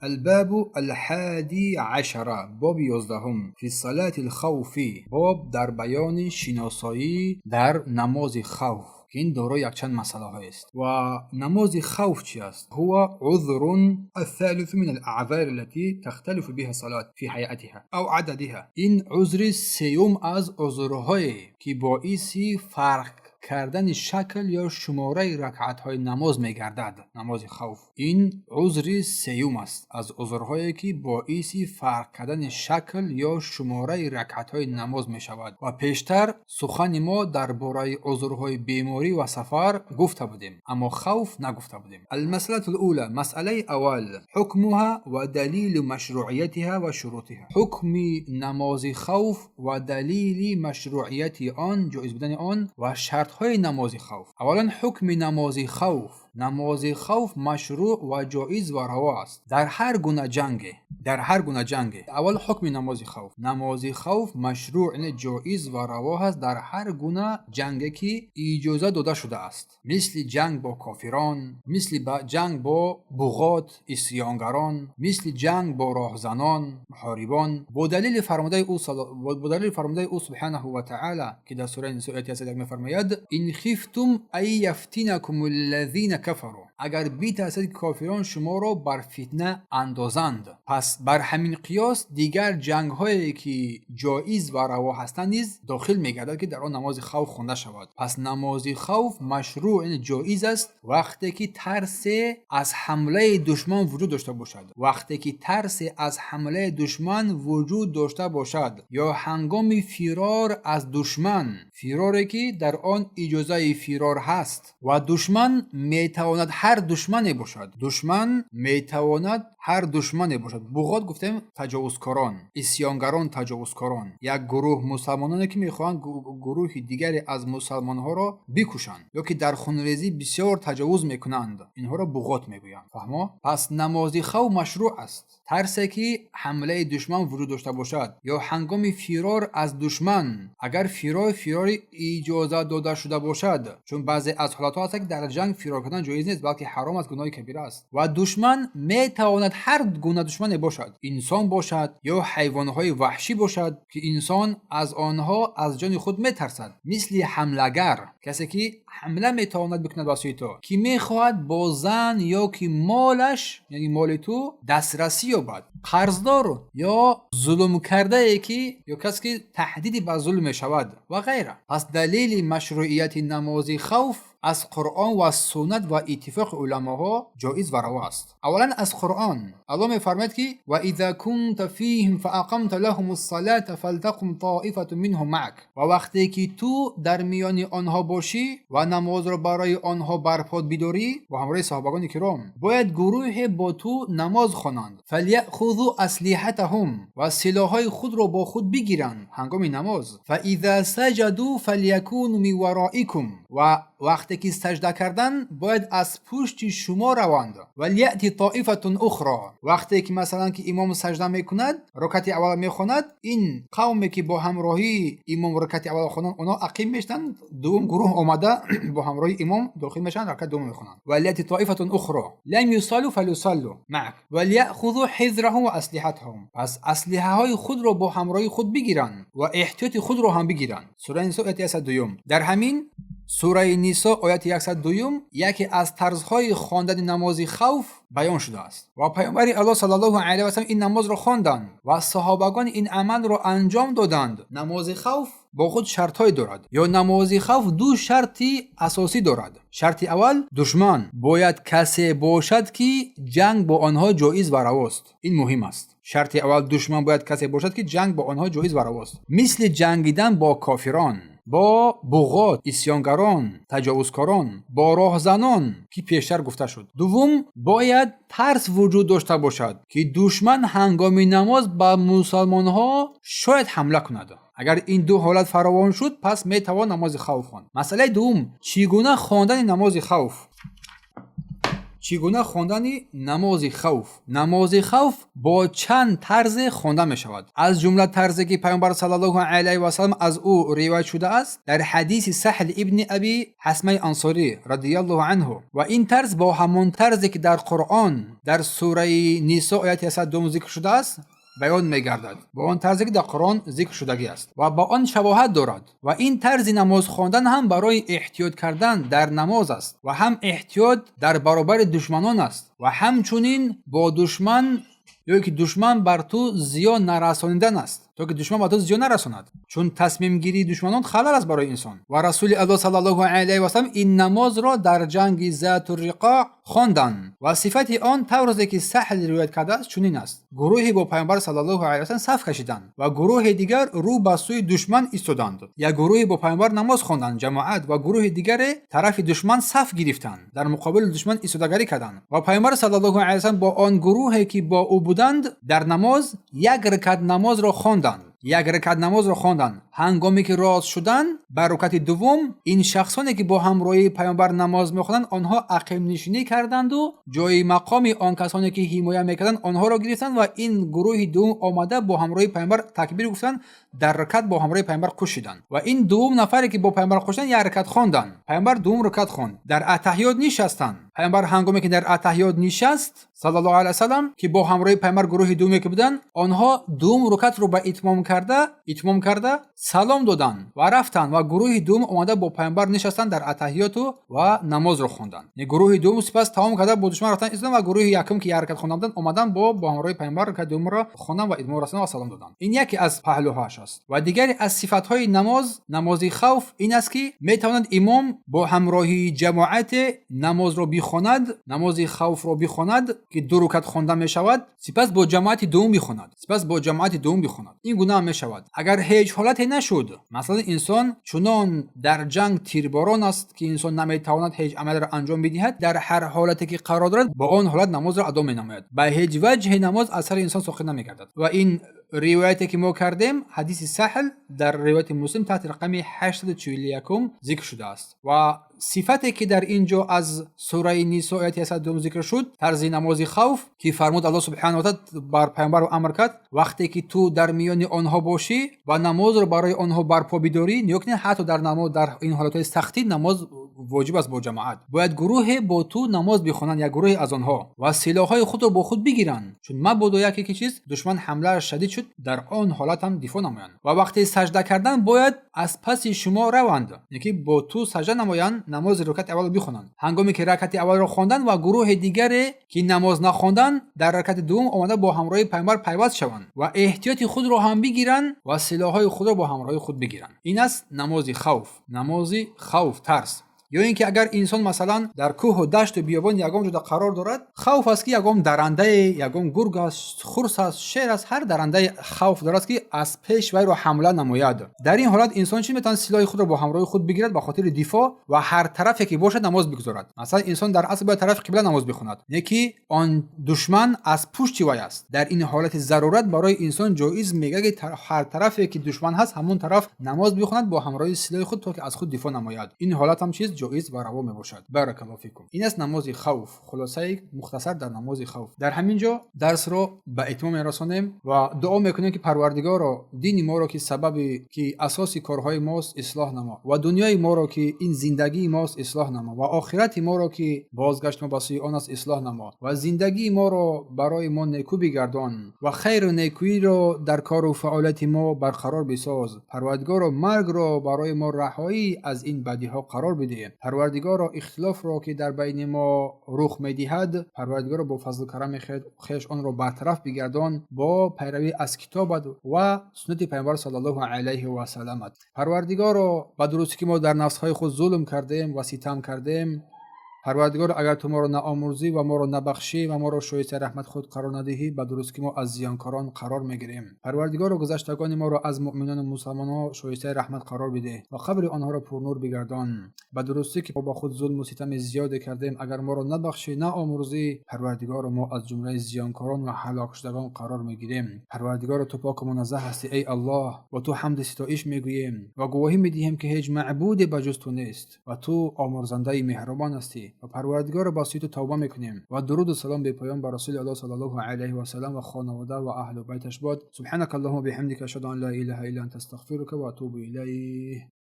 الباب الحادي عشر, боби 11-ум. في صلاة الخوف, боб дар баёни шиносоӣ дар намози хавф, ки ин дорои якчанд масъалаҳоест. Ва намози хавф чи аст? هو عذر الثالث من الأعذار التي تختلف بها الصلاة في هيئتها أو عددها. Ин узри сеюм аз узрҳое, ки боиси фарқ кардани шакл ё шумораи ракъатҳои намоз мегардад. Намози хавф ин узри сеюм аст аз узрҳое, ки боиси фарқ кардани шакл ё шумораи ракъатҳои намоз мешавад. Ва пештар сухани мо дар бораи узрҳои беморӣ ва сафар гуфта будем, аммо хавф нагуфта будем. المسألة الأولى, масъалаи аввал: حكمها ودليل مشروعيتها وشروطها. Ҳукми намози хавф ва далили машрӯъияти он, ҷоиз будани он, ва шартҳои намози хавф. Аввалан, ҳукми намози хавф. Намози хавф машрӯъ ва ҷоиз ва раво аст дар ҳар гуна ҷанге, дар ҳар гуна ҷанге. Аввал, ҳукми намози хавф. Намози хавф машрӯъ, яъне ҷоиз ва раво аст дар ҳар гуна ҷанге, ки иҷоза дода шудааст, мисли ҷанг бо кофирон, мисли ҷанг бо буғот, исьёнгарон, мисли ҷанг бо роҳзанон, муҳорибон, бо далели фармудаи ӯ سبحانه وتعالى, ки дар сураи Нисо, ояти 101 мефармояд: إن خفتم أن يفتنكم الذين كفروا. Агар битарсед, ки кофирон шуморо бар фитна андозанд. Пас бар ҳамин қиёс дигар ҷангҳое, ки ҷоиз ва раво ҳастанд, низ дохил мегардад, ки дар он намози хавф хонда шавад. Пас намози хавф машрӯъ, яъне ҷоиз аст, вақте ки тарсе аз ҳамлаи душман вуҷуд дошта бошад, вақте ки тарсе аз ҳамлаи душман вуҷуд дошта бошад ё ҳангоми фирор аз душман, фироре, ки дар он иҷозаи фирор ҳаст. Ва душман метавонад ҳар душмане бошад, душман метавонад ҳар душмане бошад. Буғот гуфтем, таҷовузкорон, исьёнгарон, таҷовузкорон, як гурӯҳ мусалмононе, ки мехоҳанд гурӯҳи дигаре аз мусалмонҳоро бикушанд ё ки дар хунрезӣ бисёр таҷовуз мекунанд, инҳоро буғот мегӯянд. Фаҳмо? Пас намози хавф машрӯъ аст тарсе, ки ҳамлаи душман вуҷуд дошта бошад ё ҳангоми фирор аз душман, агар фирор фирори иҷоза дода шуда бошад, чун баъзе аз ҳолатҳо ҳаст, ки дар ҷанг фирор кардан ҷоиз нест, балки ҳаром аст, гуноҳи кабира аст. Ва душман метавонад ҳар гуна душмане бошад, инсон бошад ё ҳайвонҳои ваҳшӣ бошад, ки инсон аз онҳо аз ҷони худ метарсад, мисли ҳамлагар, касе, ки ҳамла метавонад бикунад ба сӯи ту, ки мехоҳад бо зан ё ки молаш, яъне моли ту, дастрасӣ ёбад, қарздор ё зулмкардае, ки ё касе, ки таҳдиди ба зулм мешавад, ва ғайра. Пас далели машрӯъияти намози хавф аз Қуръон ва суннат ва иттифоқи уламоҳо ҷоиз ва раво аст. Аввалан, аз Қуръон. Аллоҳ мефармояд, ки: وإذا كنت فيهم فأقمت لهم الصلاة فلتقم طائفة منهم معك. Ва вақте ки ту дар миёни онҳо бошӣ ва намозро барои онҳо барпо бидорӣ, бо ҳамроҳи саҳобагони киром, бояд гурӯҳе бо ту намоз хонанд. فليأخذوا أسلحتهم, ва силоҳҳои худро бо худ бигиранд ҳангоми намоз. فإذا سجدوا فليكونوا من ورائكم, ва вақте ки сажда кардан, бояд аз пушти шумо раванд. ولتأت طائفة أخرى. Вақте ки, масалан, ки имом сажда мекунад, ракати аввал мехонад, ин қавме, ки бо ҳамроҳии имом ракати аввал хонанд, онҳо ақиб мешаванд. Дуввум гурӯҳ омада, бо ҳамроҳии имом дохил мешаванд, ракати дуввум мехонанд. ولتأت طائفة أخرى لم يصلوا فليصلوا معك وليأخذوا حذرهم وأسلحتهم. Пас аслиҳаҳои худро бо ҳамроҳии худ бигиранд ва эҳтиёти худро ҳам бигиранд. Сураи Нисо, ояти 102. Дар ҳамин сураи Нисо, ояти 102, яке аз тарзҳои хондани намози хавф баён шудааст. Ва Паёмбари Аллоҳ صلى الله عليه وسلم ин намозро хонданд ва саҳобагон ин амалро анҷом доданд. Намози хавф бо худ шартҳое дорад, ё намози хавф ду шарти асосӣ дорад. Шарти аввал: душман бояд касе бошад, ки ҷанг бо онҳо ҷоиз ва равост. Ин муҳим аст. Шарти аввал: душман бояд касе бошад, ки ҷанг бо онҳо ҷоиз ва равост, мисли ҷангидан бо кофирон, бо буғот, исьёнгарон, таҷовузкорон, бо роҳзанон, ки пештар гуфта шуд. Дуввум, бояд тарс вуҷуд дошта бошад, ки душман ҳангоми намоз ба мусалмонҳо шояд ҳамла кунад. Агар ин ду ҳолат фаровон шуд, пас метавон намози хавф хонд. Масъалаи дуввум: чӣ гуна хондани намози хавф. Чӣ гуна хондани намози хавф? Намози хавф бо чанд тарзе хонда мешавад. Аз ҷумла тарзе, ки Пайғамбар саллаллоҳу алайҳи васаллам аз ӯ ривоят шудааст дар ҳадиси Саҳл ибни Аби Ҳасмаи Ансорӣ радияллоҳу анҳу, ва ин тарз бо ҳамон тарзе, ки дар Қуръон дар сураи Нисо ояти 102 зикр шудааст, баён мегардад, бо он тарзе, ки дар Қуръон зикр шудагӣ аст ва ба он шабоҳат дорад. Ва ин тарзи намоз хондан ҳам барои эҳтиёт кардан дар намоз аст ва ҳам эҳтиёт дар баробари душманон аст ва ҳамчунин бо душман ё ки душман бар ту зиён нарасонидан аст, то ки душман ба ту зиён нарасонад, чун тасмимгирии душманон халал аст барои инсон. Ва Расули Аллоҳ саллаллоҳу алайҳи васаллам ин намозро дар ҷанги Затурриқоъ хонданд ва сифати он тавре ки Саҳл ривоят кардааст, чунин аст: гурӯҳе бо Пайғамбар саллаллоҳу алайҳи васаллам саф кашиданд ва гурӯҳи дигар рӯ ба сӯи душман истоданд. Як гурӯҳе бо Пайғамбар намоз хонданд ҷамоат ва гурӯҳи дигаре тарафи душман саф гирифтанд, дар муқобили душман истодагарӣ карданд. Ва Пайғамбар саллаллоҳу алайҳи васаллам бо он гурӯҳе, ки бо ӯ буданд, дар намоз як ракат намозро хонданд, як ракат намозро хонданд. Ҳангоме ки рост шуданд бар рукати дуввум, ин шахсоне, ки бо ҳамроҳии Пайғамбар намоз мехонданд, онҳо ақибнишинӣ карданду ҷои мақоми он касоне, ки ҳимоя мекарданд, онҳоро гирифтанд. Ва ин гурӯҳи дуввум омада бо ҳамроҳии Пайғамбар такбир гуфтанд, дар ракат бо ҳамроҳии Пайғамбар кушиданд. Ва ин дуввум нафаре, ки бо Пайғамбар кушиданд, як ракат хонданд. Пайғамбар дуввум ракат хонд, дар аттаҳиёт нишастанд. Пайғамбар ҳангоме ки дар аттаҳиёт нишаст саллаллоҳу алайҳи васаллам, ки бо ҳамроҳии Пайғамбар гурӯҳи дуввуме ки буданд, онҳо дуввум рукатро ба итмом карда салом доданд ва рафтанд. Ва гурӯҳи дуввум омада бо Пайғамбар нишастанд дар аттаҳиёту ва намозро хонданд. Гурӯҳи дуввум сипас тамом карда бо душман рафтан истоданд ва гурӯҳи якум, ки як ракат хонда буданд, омаданд бо ҳамроҳии Пайғамбар ракати дуввумро хонданд ва итмом расонданд ва салом доданд. Ин яке аз паҳлӯҳояш аст. Ва дигаре аз сифатҳои намози хавф ин аст, ки метавонад имом бо ҳамроҳии ҷамоате намозро бихонад, намози хавфро бихонад, ки ду рукат хонда мешавад, сипас бо ҷамоати дуввум бихонад, сипас бо ҷамоати дуввум бихонад. Ин гуна ҳам мешавад. Агар ҳеҷ ҳолате нашуд, масалан, инсон чунон дар ҷанг тирборон аст, ки инсон наметавонад ҳеҷ амалеро анҷом бидиҳад, дар ҳар ҳолате ки қарор дорад, бо он ҳолат намозро адо менамояд. Ба ҳеҷ ваҷҳе намоз аз сари инсон соқит намегардад. Ва ин ривояте, ки мо кардем, ҳадиси Саҳл дар ривояти Муслим таҳти рақами 841 зикр шудааст. Ва сифате, ки дар ин ҷо аз сураи Нисо ояти 102 зикр шуд, тарзи намози хавф, ки фармуд Аллоҳ субҳанаҳу ва таъала бар Пайғамбарро амр кард: вақте ки ту дар миёни онҳо бошӣ ва намозро барои онҳо барпо бидорӣ. Нигоҳ кунед, ҳатто дар намоз, дар ин ҳолатҳои сахтӣ намоз воҷиб аст бо ҷамоат. Бояд гурӯҳе бо ту намоз бихонанд, як гурӯҳе аз онҳо, ва силоҳҳои худро бо худ бигиранд, чун мабодо яке ки чиз душман ҳамлааш шадид шуд, дар он ҳолат ҳам дифоъ намоянд. Ва вақте сажда кардан бояд аз паси шумо раванд, яъне ки бо ту сажда намоянд, намози ракати аввалро бихонанд. Ҳангоме ки ракати аввалро хонданд ва гурӯҳи дигаре, ки намоз нахонданд, дар ракати дуввум омада бо ҳамроҳии Пайғамбар пайваст шаванд ва эҳтиёти худро ҳам бигиранд ва силоҳҳои худро бо ҳамроҳии худ бигиранд. Ин аст намози хавф, намози хавф, тарс. Ё ин ки агар инсон, масалан, дар кӯҳу дашту биёбон ягон ҷода қарор дорад, хавф аст, ки ягон дарандае, ягон гург аст, хурс аст, шер аст, ҳар дарандае хавф дорад, ки аз пеш вайро ҳамла намояд. Дар ин ҳолат инсон чӣ метавонад? Силоҳи худро бо ҳамроҳи худ бигирад ба хотири дифоъ ва ҳар тарафе ки бошад, намоз бигузорад. Масалан, инсон дар асл бояд тарафи қибла намоз бихонад, не ки он душман аз пушти вай аст. Дар ин ҳолати зарурат барои инсон ҷоиз мегардад, ки ҳар тарафе ки душман ҳаст, ҳамон тараф намоз бихонад бо ҳамроҳии силоҳи худ, то ки аз худ дифоъ намояд. Ин ҳолат ҳам чиз ҷоиз ва раво мебошад. Баракаллоҳу фикум. Ин аст намози хавф, хулосаи мухтасар дар намози хавф. Дар ҳамин ҷо дарсро ба итмом мерасонем ва дуо мекунем, ки Парвардигоро, дини моро, ки сабаби ки асоси корҳои мост, ислоҳ намо ва дунёи моро, ки ин зиндагии мост, ислоҳ намо ва охирати моро, ки бозгашт мо ба сӯи он аст, ислоҳ намо ва зиндагии моро барои мо некӯ бигардон ва хайру некӯиро дар кору фаъолияти мо барқарор бисоз. Парвардигоро, маргро барои мо раҳоӣ аз ин бадиҳо қарор бидеҳ. Парвардигоро, ихтилофро, ки дар байни мо рух медиҳад, Парвардигоро, бо фазлу карами хеш онро бартараф бигардон бо пайравӣ аз китобат ва суннати Пайғамбар саллаллоҳу алайҳи васалламат. Парвардигоро, ба дурустӣ ки мо дар нафсҳои худ зулм кардем ва ситам кардем. Парвардигоро, агар ту моро наомӯрзӣ ва моро набахшӣ ва моро шоистаи раҳмати худ қарор надиҳӣ, ба дурустӣ ки мо аз зиёнкорон қарор мегирем. Парвардигоро, гузаштагони моро аз муъминону мусалмонҳо шоистаи раҳмат қарор бидеҳ ва қабри онҳоро пурнур бигардон. Ба дурустӣ ки мо ба худ зулму ситами зиёде кардем. Агар моро набахшӣ, наомӯрзӣ, Парвардигоро, мо аз ҷумлаи зиёнкорон ва ҳалокшудагон қарор мегирем. Парвардигоро, ту поку муназзаҳ ҳастӣ, эй Аллоҳ, ва ту ҳамди ситоиш мегӯем ва гувоҳӣ медиҳем, ки ҳеҷ маъбуде ба ҷуз ту нест ва ту омӯрзандаи меҳрубон ҳастӣ. Ва Парвардигоро ба сӯи ту тавба мекунем. Ва дуруду салом бепоён ба Расули Аллоҳ саллаллоҳу алайҳи васаллам ва хонавода ва аҳлу байташ бод. سبحانك اللهم وبحمدك، أشهد أن لا إله إلا أنت، أستغفرك وأتوب إليك.